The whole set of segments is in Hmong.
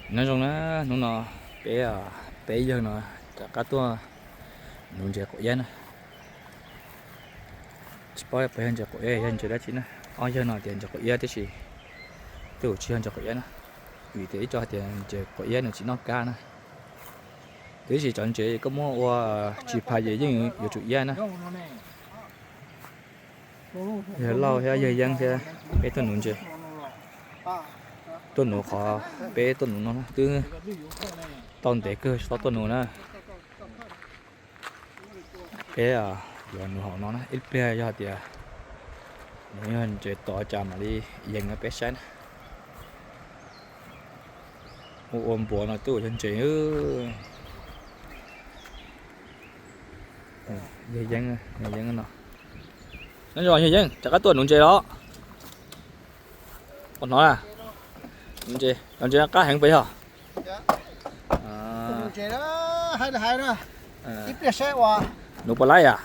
Nyob zoo na, hnub no peb, peb yawg no rov qab tuaj nuv ntses quav iab na. Tsis paub peb yawg ntses quav iab, yawg ntses dab tsi na. Ob yawg no tias ntses quav iab tiam sis twb tsis yog ntses quav iab na, vim tias ib co tias ntses quav iab nws tsis noj kab na. Tiam sis cov ntses koj muab ua tsis phais ces yeej yuav tsum iab na. Yawg Lauj thiab yawg Yeeb thiab peb tuaj nuv ntses, tuaj nuv qhov peb tuaj nuv no na twb tau ntev kawg tsis tau tuaj nuv na. Peb yuav nuv hauv no na, ib pliag yog tias nws yog ntses tod cas mam li yees rau peb saib na. Ua ua npuas no twb ua yog ntses. Yawg Yeeb, yawg Yeeb no. Nyob zoo yawg Yeeb, rov qab tuaj nuv ntses los? Ua hnov na. Nuv ntses, cov ntses qab heev puas yog? Nuv puas laib yom?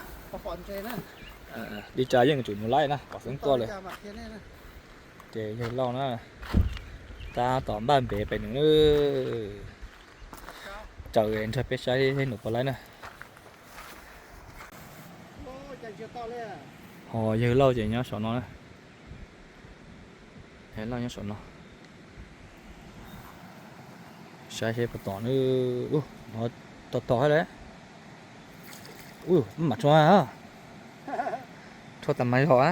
Li cas yeej tsum nuv laib na, pom xeeb tuaj lawm. Ces yawg Lauj na, tab tom npaj npev pem nws, tsaws nrog peb saib nuv puas laib na. Ho yawg Lauj ces nyob saum no na. Yawg Lauj nyob saum no. Saib seb puas tom na. Hnov tom tom lawm. Ub, maj mam rho, rho tas mas yog a.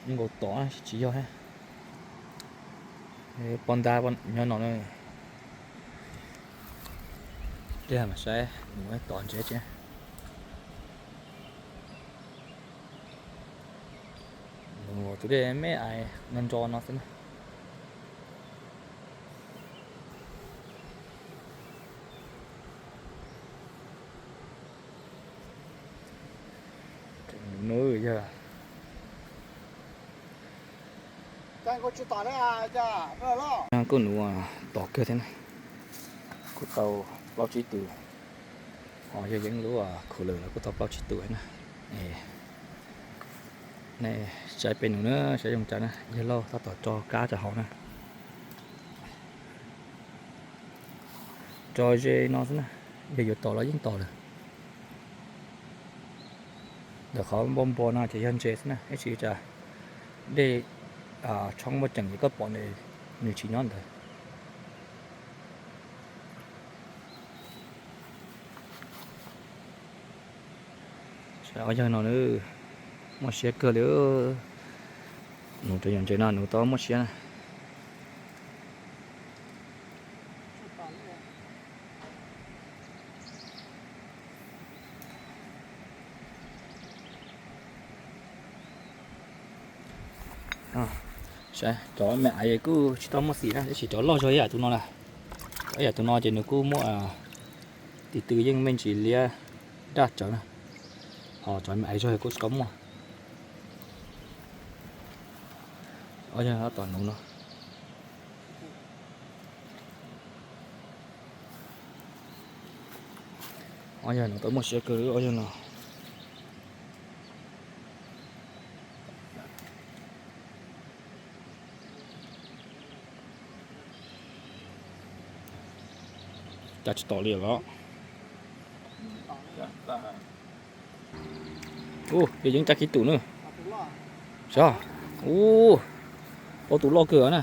Nkaus tom tsis yog. Pob ntab nyob no na. Ib pliag mas saib nuv tom ntses tsi. Nuv tus dej me ais no nro no xwb na. Nuv yawg. Kuj nuv tom kawg thiab na. Kuj tau plaub tsib tus. Ho yawg Yeeb lub khuv lwm los kuj tau plaub tsib tus na. Nej saib peb nuv na, saib zoo cas na, yawg Lauj tab tom tso kab rau hauv na. Tso ze no xwb na, yog yuav tom los yeej tom lawm. Ntawm qhov npau npua no ces yog ntses xwb na, tab sis cas dej tshoob muaj ceem ces koj pom nws tsis nyob ntawd. Ob yawg no muaj siab kawg li. Nuv rau yam ntses no nuv tau muaj siab na. Saib cov me aiv kuj tsis tau muaj xim na, tab sis cov loj zog ib yam tus no na. Cov ib yam tus no ces nws kuj muaj, tis tw yeej me ntsis liab daj tsawv na. Ho cov me aiv zog kuj tsis tau muaj. Ob yawg tom nuv no. Ob yawg no tau muaj siab kawg li ob yawg no. Cas tsis tom li los? Ub, yog yeej cab kiv tus na. Sav, ub, tau tus loj kawg na.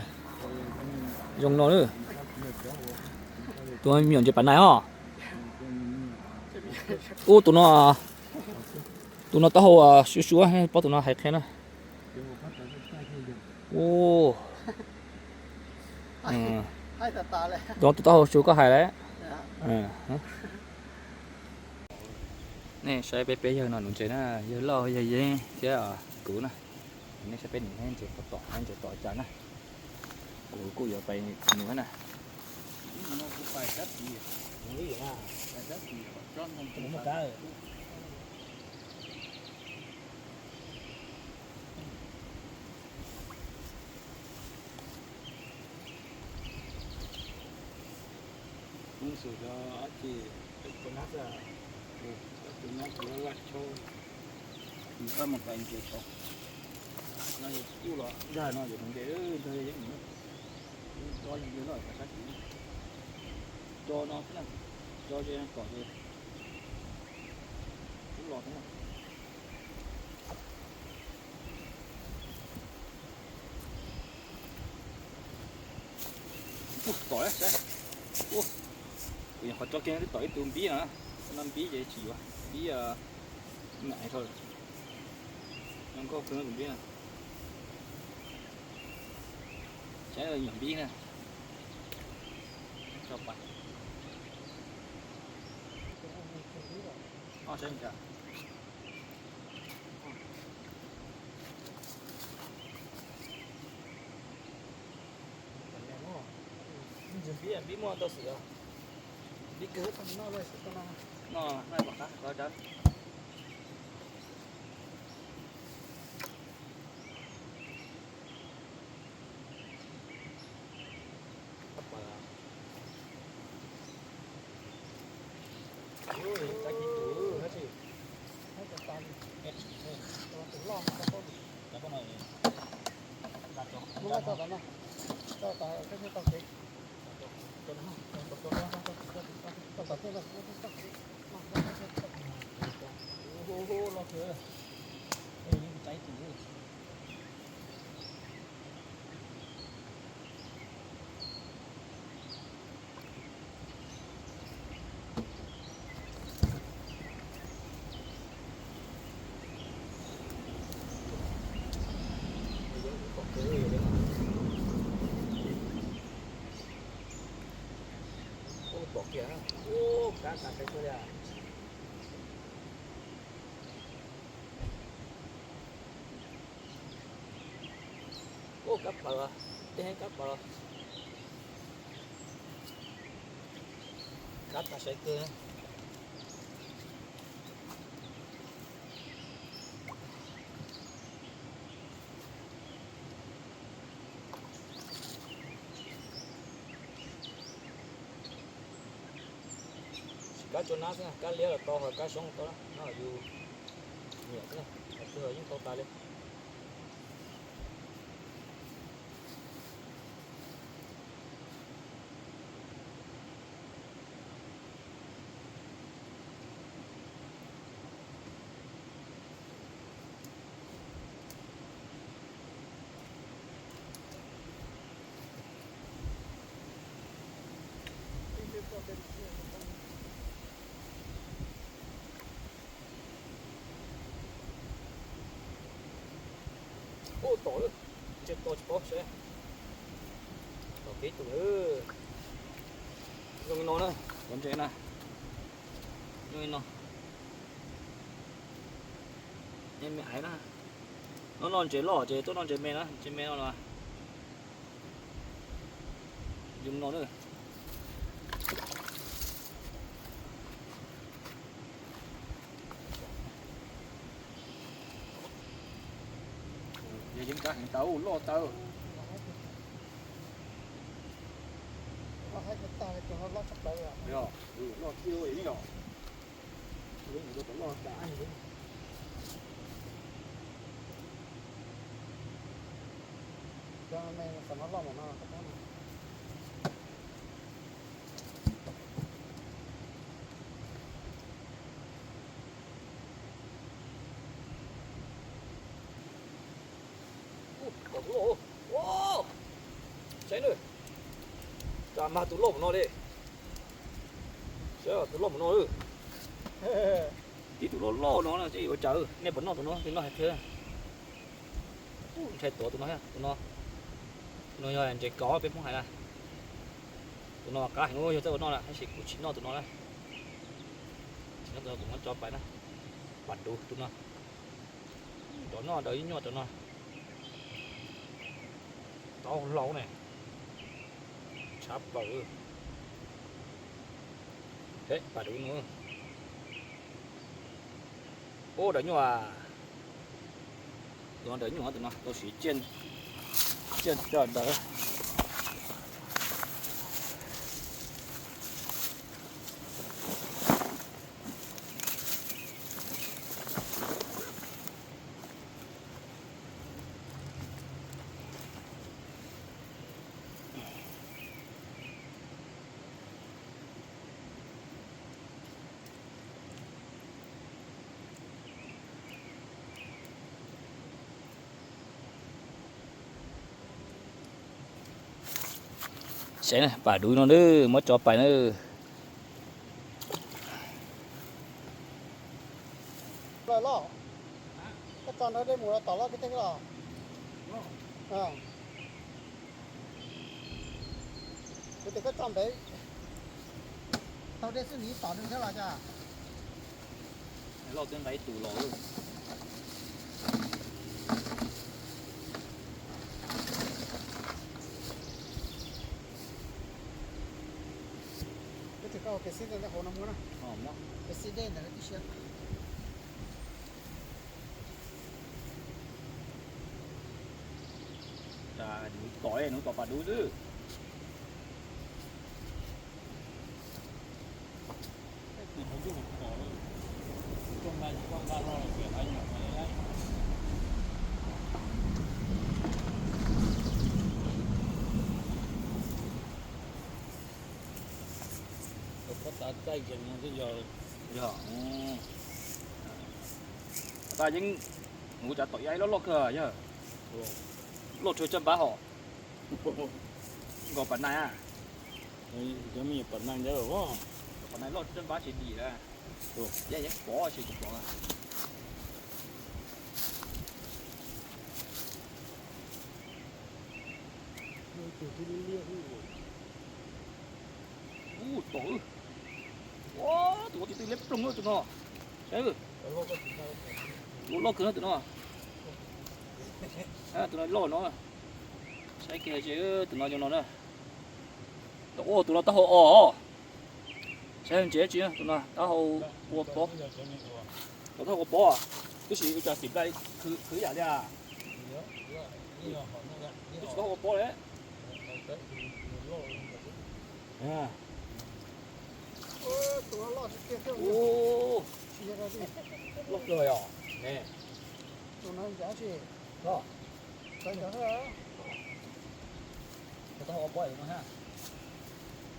Zoo no na. Tus me nyuam ntses pas nais os. Ub, tus no, tus no taub hau suab suab, paub tus no hais qhia na. Ub, tus no tus taub hau su koj hais lawm. Nej saib peb peb yawg no nuv ntses na, yawg Lauj, yawg Yeeb thiab kuv na. Nej saib peb nuv ntses puas tom, ntses tom cas na. Kuv kuj yuav pais nuv na. Cov no xwb na, cov ze kom ces kub los xwb na. Ua tom saib, ua, kuv nyuam qhuav tso kiag twb tom ib tug npib no, no npib ces tsis yuav, npib me aiv dhau lawm. Zoo nkauj kawg tus npib na. Saib nyuam npib na. Tso pais. Saib npib, npib muaj ntau xwm os. Npib kawg, no no pom qab qhov cawv. Ub, pom kiag, ub, kab tas saib xwb li. Ub, kab plaws, tej kab plaws, kab tas saib kawg. Sim kab tso nab xwb, kab liab los tau, ho kab xyoob tau, nab yus nyiam xwb, hais twg yeej tau tas li. Ub, tom lawm, ntshe tom tsis paub seb. Tom tib tug lawm. Zoo li no na, cov ntses na. Zoo li no. Me aiv na. Nov no ntses loj ces tuaj noj ntses me na, ntses me no los. Zoo no na. Yeej kab heev tas, loj tas. Yog, loj kiag li yog. Ub, tom tus loj, ua, saib na, cas mag tus loj mus no li, saib tus loj mus no. Tib tus loj loj no na, ua cas nej puas noj tus no, twb noj hais qhia. Ntshai tuav tus no, tus no, tus no yog ntses kauv peb Hmoob hais na. Tus no qab heev, yog txawj ua noj na, tab sis kuv tsis noj tus no na. Tsis noj tus no, kuv muab tso pais na. Pas duv tus no. Cov noj daws ib nyuag cov no. Taub hlau ne. Tshab plaws. Pas duv no. Ub, daws nyuaj. Tus no daws nyuaj, tus no tau siv tsiaj coj daws. Saib na, pam duv no na, muab tso pais na. Loj, koj tso nrog dej mus los tom loj kiag thiab los? Kuv tias koj tso npev tau dej xwb nws tom nws thiab los cas? Loj twb nqa ib tug los. Peb tsis koj ua kev xib dej ntawm hauv no muab na. Kev xib dej ntawm no tib si. Nws tom, nws tom pam duv xwb. Yog, tas yeeb, kuv cas tom ib loj loj kawg yog, loj tshua caj npab hos. Nkaus pas nais a, cov me nyuam pas nais ntawd, pas nais loj caj npab tsis dim a. Yeej yeej pov tsis pov. Ub, tom, ua tus ua tib tw liab ploog tus no. Saib, ua loj kawg tus no. Tus no loj no. Saib kiag tus no zoo no na. Ua tus no taub hau os. Saib ntses tsis, tus no taub hau ua pob. Tus taub hau ua pob, tab sis ua cas xim nplai khwv yam li a. Tab sis taub hau ua pob li. Loj kawg os ne.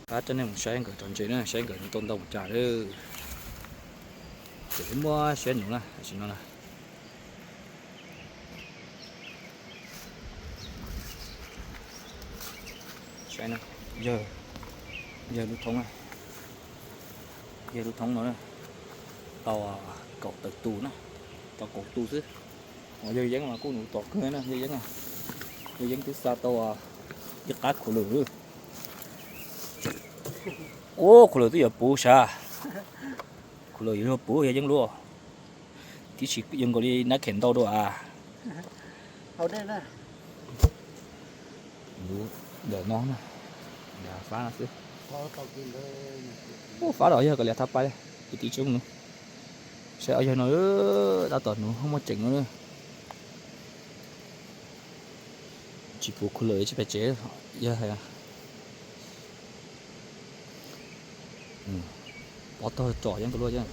Qab coj nej mus saib nkawd cov ntses na, saib nkawd tau ntau mus cas lawm. Ces muab siab nuv na, tam sim no na. Saib na, yawg, yawg lub thoob, yawg lub thoob no na, tau kaum tawm tus na, tau kaum tus xwb. Yawg yeeb mas kuj nuv tom kawg na, yawg yeeb, yawg yeeb twb xa tau ib qab khuv lwm. Ub, khuv lwm twb yuav puv sav, khuv lwm yuav puv yawg yeeb lub. Tib si yeej nkaus li nab khem ntau dua a. Ntawm no, fab no xwb. Ub, fab los yog kom liam thab pais, ib tib tsob no. Saib ob yawg no, tab tom nuv muaj tseem no. Tsis puv khuv lwm tsis pais tsev, yawg hais. Pob tog tsom yeeb kawg luaj yeej.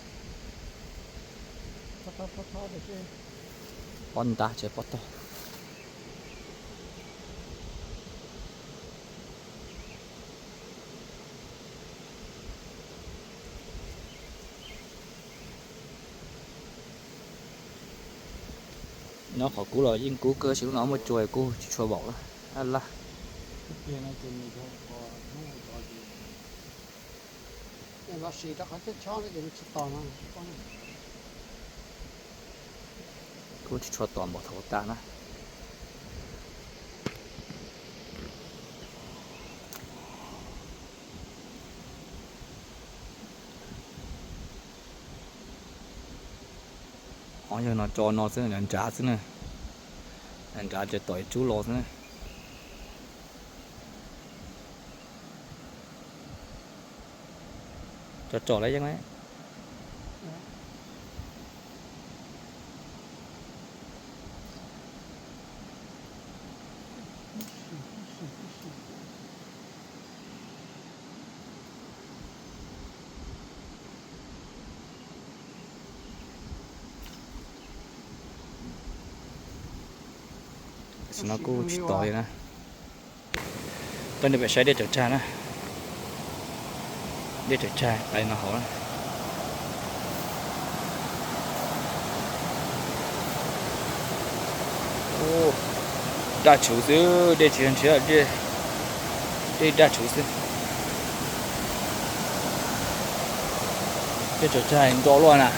Pob ntab tsis pob tog. Nyob qhov kub los yeej kub kawg, tab sis lub no muaj tsua kuj tsis tshua vaum lawm. Ab laj. Kuj tsis tshua tom npaum thaum ub tas na. Ob yawg no tso no xwb, nrad xwb na. Nrad ces tom ib tsub los xwb na. Tso tsom lawm yeej na. Tam sim no kuj tsis tom li na. Tuaj nej pem saib dej tawm tsag na. Dej tawm tsag pais no hauv na. Daj tshuv xwb, dej tsis yog nrhiav dej. Dej daj tshuv xwb. Dej tsaws tsag nro luaj na.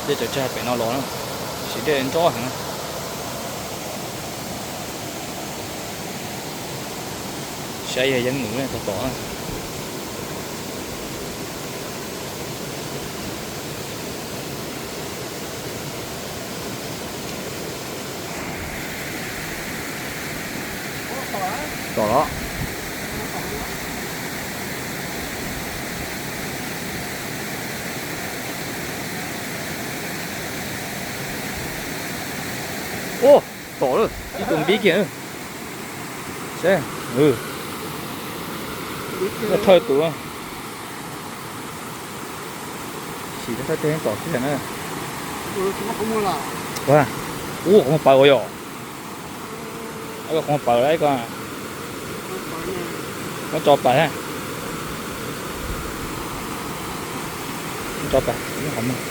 Dej tsaws tsag pem no los na, tab sis dej nro heev na. Saib yawg Yeeb nws tom tom na. Tom los. Ua, tom lawm ib tug npib kiag. Seb, thawj tus. Sim thawj teg tom kiag na. Ua, qhov muag pawv ua yom. Qhov muag pawv lawm ko. Muab tso pais. Tso pais qhov muag.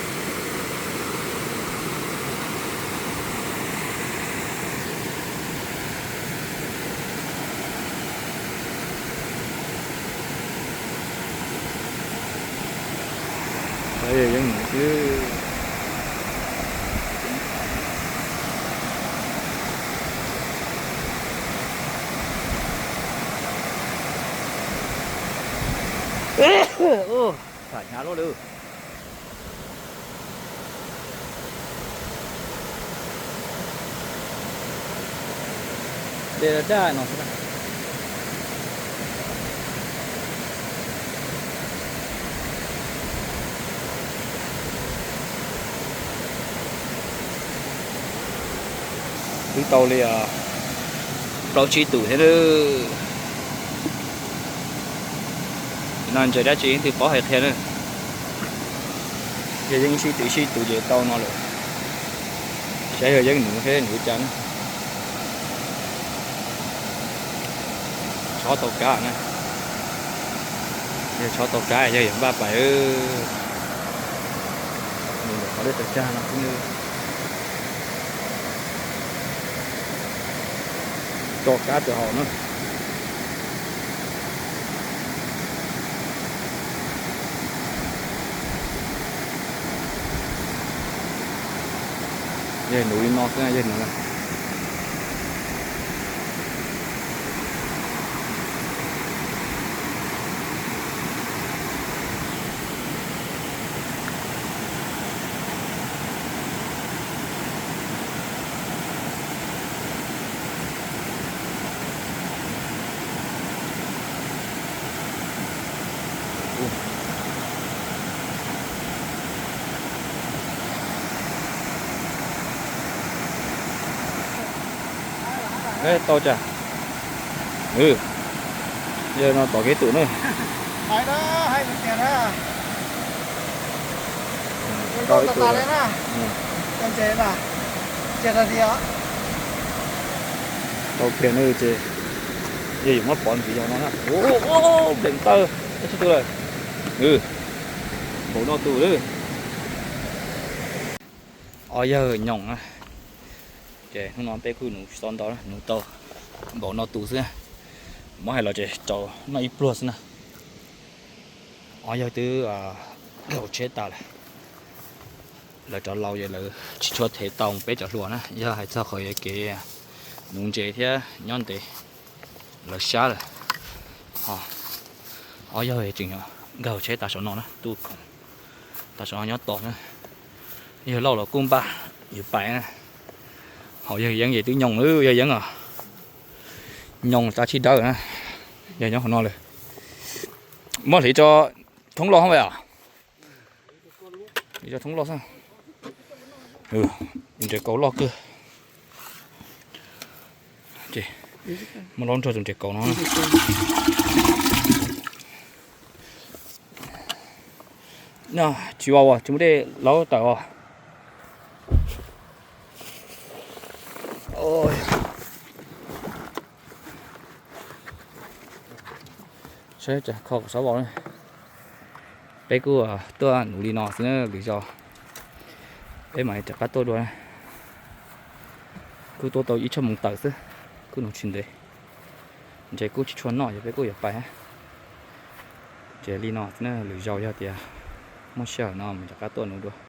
Yeeb nws xwb. Tham hnyav luaj li. Dej daj no xwb. Twb tau li plaub tsib tus thiab lawm. No ntses dab tsi twb paub hais qhia na. Yog yeej sib tw sib tw ces tau no lawm. Saib yog yeeb nws thiab nws cas na. Tshov tau kab na. Yog tshov tau kab yog yuav npaj pais. Nws ntawm qhov dej tsaws tsag no xwb. Tso kab tawm hauv na. Yog nuv li no xwb, yog nuv na. Tau cas? Yog no tom kev tus na. Tau kiag na ces yog yuav muab pov ntxiv yog no na. Nplees taw, ib tug lawm. Npaum no tus lawm. Ob yawg nyoos na. Ces hnub no peb kuj nuv tsis tau ntau, nuv tau npaum no tus xwb. Muab hais los ces rau noj ib pluag xwb na. Ob yawg twb nkag hauv tsheb tas lawm. Lawv rov laus ces lawv tsis tshua thev tau peb cov hluas na. Yog hais txog qhov kev nuv ntses thiab nyob ntev lawv sab lawm. Ho ob yawg tseem nkag hauv tsheb tas saum no na, tuj khoom tas saum no nyob tos na. Yawg Lauj los kuj npaj yuav pais na. Ho yawg Yeeb ces twb nyoos lawm, yawg Yeeb os. Nyoos tas tsis dawb na. Yog nyob qhov no lawm. Muab hliv tso thoob loj hov as. Hliv tso thoob loj xwb. Tus ntses kaus loj kawg. Muab laub nrog tus ntses kaus no. Tsis vau as, tsis muaj dej laub tawm os. Saib kho kom xav vau na. Peb kuj tuaj nuv li no xwb na, lwm zaus peb mam rov qab tuaj dua na. Kuj tuaj tau ib tshooj moos tawm xwb, kuj nuv tsis ntev. Ntses kuj tsis tshua noj, yog peb kuj yuav pais. Ces li no, lwm zaus yog tias muaj sij hawm no mas rov qab tuaj nuv dua.